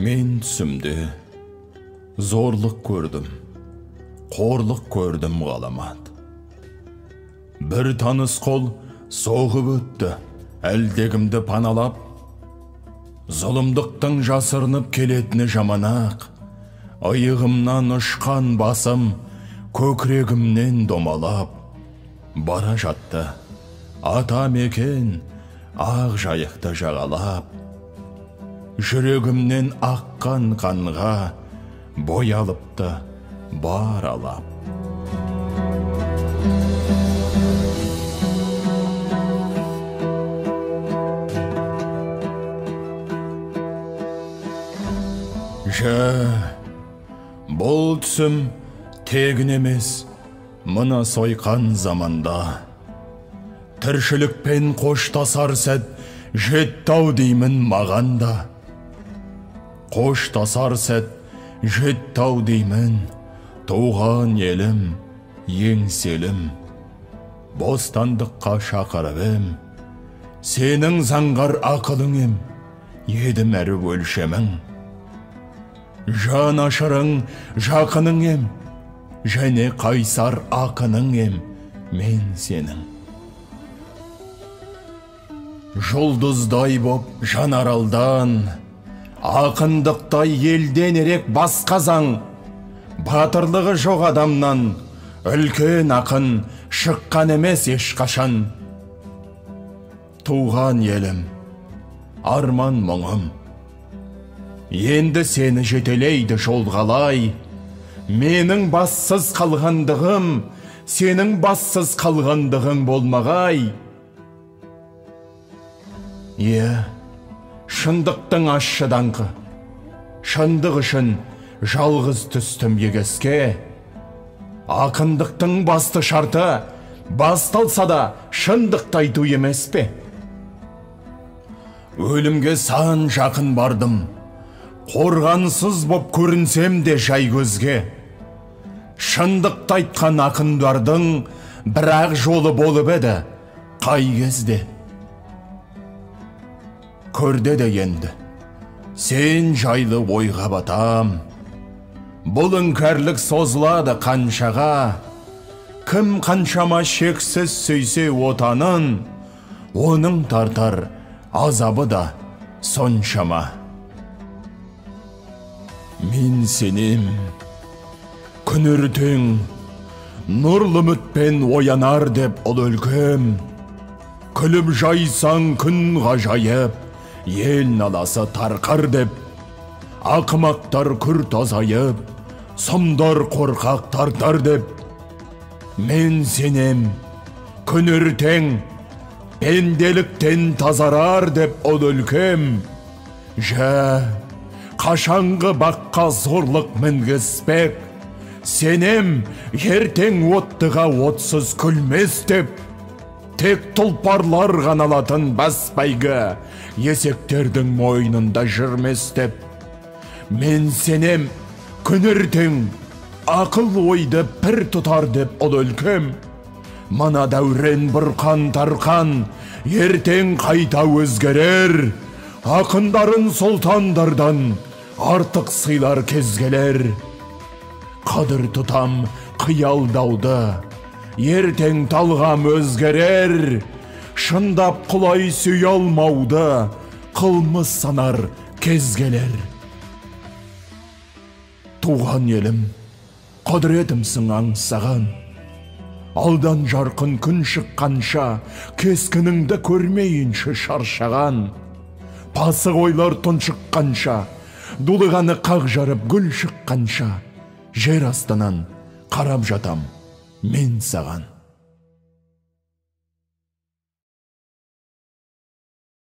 Мен түсімде зорлық көрдім, қорлық көрдім ғаламат. Бір таныс қол соғып өтті, әлдекімді паналап. Зұлымдықтың жасырынып келетіні жаманақ. Иығымнан ұшқан басым көкірегімнен домалап. Бара жатты ата мекен ақ жайықты жағалап. Жүрегімнен аққан қанға боялыпты бар алап. Жә, бұл түсім тегін емес, мына сойқан заманда. Тіршілікпен қоштасар сәт жетті-ау деймін маған да. Қоштасар сәт жетті-ау деймін, туған елім, еңселім. Бостандыққа шақырып ем, сенің заңғар ақылың ем, едім әрі өлшемің. Жан ашырың жақының ем, және қайсар ақының ем, мен сенің. Жұлдыздай боп жанаралдан, ақындықтай елден ерек басқа заң, батырлығы жоқ адамнан үлкен ақын шыққан емес ешқашан. Туған елім, арман мұңым, енді сені жетелейді жол қалай. Менің бассыз қалғандығым, сенің бассыз қалғандығың болмағай. Е, шындықтың ащы даңқы, шындық үшін жалғыз түстім егеске. Ақындықтың басты шарты, басталса да шындықты айту емес пе? Өлімге сан жақын бардым, қорғансыз боп көрінсем де жай көзге. Шындықты айтқан ақындардың бірақ жолы болып еді қай кезде. Көрде де енді, сен жайлы ойға батам. Бұл іңкәрлік созылады қаншаға. Кім қаншама шексіз сүйсе отанын, оның тартар азабы да соншама. Мен сенем, күн ертең нұрлы үмітпен оянар деп ұл өлкем. Күліп жайсаң күн ғажайып, ел наласы тарқар деп. Ақымақтар күрт азайып, сұмдар қорқақ тартар деп. Мен сенем, күн ертең пенделіктен тазарар деп ұл өлкем. Жә, қашанғы баққа зорлық мінгізбек, сенем, ертең оттыға отсыз күлмес деп. Тек тұлпарлар ғана алатын бас бәйгі, есектердің мойнында жүрмес деп. Мен сенем, күн ертең ақыл ойды бір тұтар деп ұл өлкем. Мына дәурен бұрқан тарқан, ертең қайта өзгерер. Ақындарын сұлтандардан артық сыйлар кез келер. Қадір тұтам қиялдауды, ертең талғам өзгерер. Шындап құлай сүйе алмауды, қылмыс санар кез келер. Туған елім, құдіретімсің аңсаған. Алдан жарқын күн шыққанша, кескініңді көрмейінші шаршаған. Пасық ойлар тұншыққанша, дулығаны қақ жарып гүл шыққанша, жер астынан қарап жатам мен саған.